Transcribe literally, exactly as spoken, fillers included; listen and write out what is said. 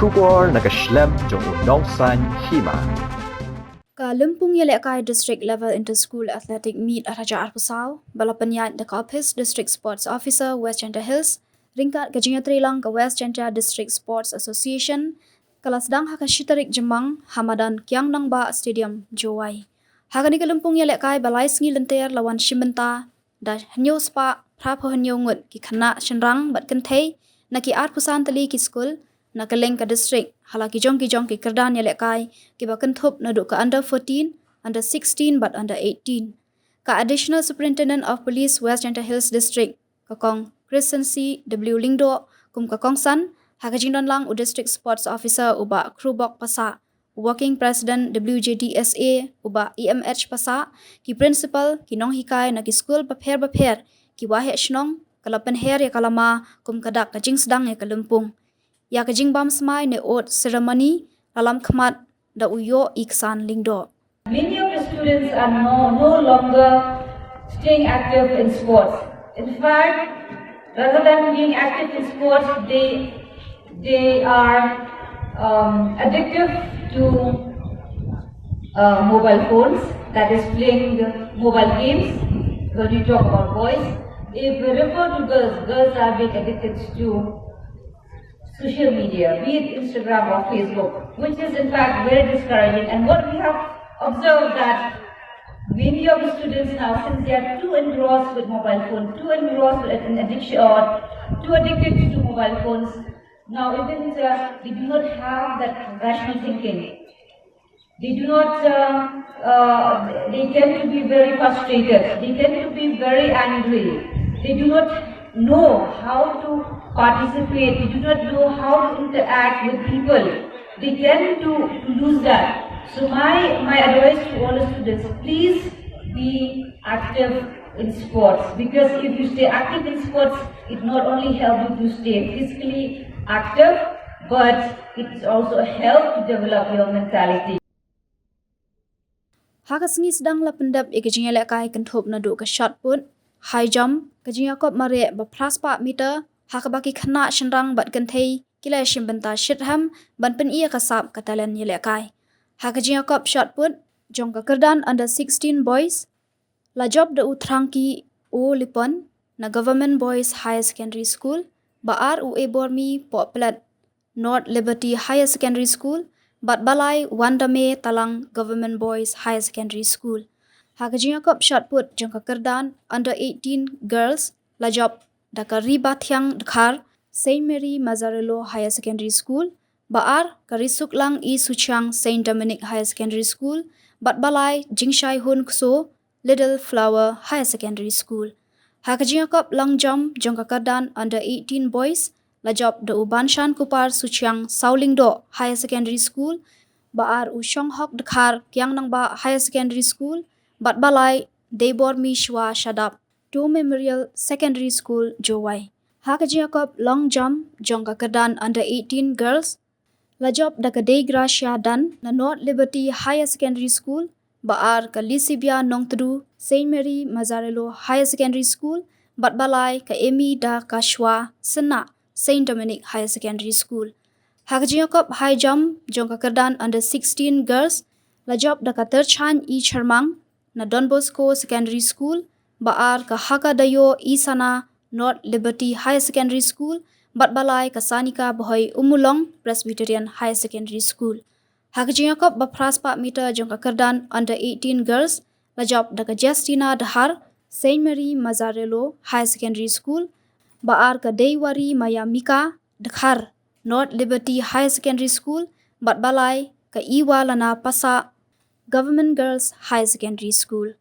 Khubor na ka shlem jong u nongsan hima. Ka lympung ïalehkai District Level Inter-School Athletic Meet ar hajar arphew saw ba la pynïaid da ka Office District Sports Officer West Jaintia Hills ryngkat ka jingïatreilang ka West Jaintia District Sports Association ka la sdang ha ka shi tarik Jymmang ha madan Kiang Nangbah Stadium, Jowai. Ha kane ka lympung ïalehkai ba lai sngi lynter la wan shim bynta da hynñiew spah phra phew hynñiew ngut ki khynnah shynrang bad kynthei na ki arphew san tylli ki skul na kylleng ka district ha la ki jong ki jong ki kyrdan ïalehkai kiba kynthup naduh ka under fourteen, under sixteen bad under eighteen. Ka Additional Superintendent of Police West Jaintia Hills District, ka Kong Christency W Lyngdoh, kum ka kongsan, ha ka jingdon lang u District Sports Officer u Bah Krubok Passah, u Working President W J D S A u Bah E M H Passah, ki principal, ki nonghikai na ki skul bapher bapher, ki waheh shnong, ka la pynher ïa ka lama kum ka dak ka jingsdang ïa ka lympung. Ïa ka jingbam smai ne oath ceremony la lam khmat da u Ïoh Iksan Lyngdoh. Many of the students are no, no longer staying active in sports. In fact, rather than being active in sports, they, they are, um, addictive to, uh, mobile phones, that is playing mobile games. When you talk about boys, if we refer to girls, girls are being addicted to social media, be it Instagram or Facebook, which is in fact very discouraging. And what we have observed that many of the students now, since they are too engrossed with mobile phone, too engrossed with an addiction, or too addicted to mobile phones, now even, uh, they do not have that rational thinking. They do not, uh, uh, they tend to be very frustrated. They tend to be very angry. They do not know how to participate. They do not know how to interact with people. They tend to, to lose that. So my, my advice to all the students, please be active in sports, because if you stay active in sports, it not only help you to stay physically active, but it also help to develop your mentality. Ha ka sngi sdang la pyndep ïa ka jingïalehkai kynthup naduh ka shot put, high jump, ka jingïakop mareh ba phra spah meter, ha kaba ki khynnah shynrang bad kynthei ki la shim bynta shitrhem ban pyni ïa ka sap ka talent ïalehkai. Ha ka jingïakop shot put jong ka kyrdan under sixteen boys, la jop da u Thrangki O Lipon na Government Boys Higher Secondary School, ba ar u Ebormi Pohplet, North Liberty Higher Secondary School, bad ba lai Wandame Talang, Government Boys Higher Secondary School. Ha ka jingïakop shot put jong ka kyrdan under eighteen girls, la jop da ka Ribathiang Dkhar, Saint Mary Mazzarello Higher Secondary School, ba ar ka Risuklang I Suchiang, Saint Dominic Higher Secondary School, bad ba lai Jingshaihun Kso, Little Flower Higher Secondary School. Ha ka jingïakop long jump jong ka kyrdan under eighteen boys, la jop da u Banshan Kupar Suchiang, Sawlyngdoh Higher Secondary School, ba ar u Shonghok Dkhar, Kiang Nangbah Higher Secondary School, bad ba lai Deibormi Shwa Shadap, Two Memorial Secondary School, Jowai. Ha ka jingïakop long jump jong ka kyrdan under eighteen girls, la jop da ka Deigracia Dan na North Liberty Higher Secondary School, ba ar ka Lisibia Nongtdu, Saint Mary Mazzarello Higher Secondary School, bad ba lai ka Emi Da Kashwa Synna, Saint Dominic Higher Secondary School. Ha ka jingïakop high jump jong ka kyrdan under sixteen girls, la jop da ka Terchany I Chyrmang na Don Bosco Secondary School, ba ar ka Hakadayo I Sana, North Liberty Higher Secondary School, bad ba lai ka Sanika Bhoi Umulong, Presbyterian Higher Secondary School. Ha ka jingïakop ba phra spah meter jong ka kyrdan under eighteen girls, la jop da ka Justina Dkhar, Saint Mary Mazzarello Higher Secondary School, ba ar ka Deiwari Maya Mika Dkhar, North Liberty Higher Secondary School, bad ba lai ka Iwalana Passah, Government Girls Higher Secondary School.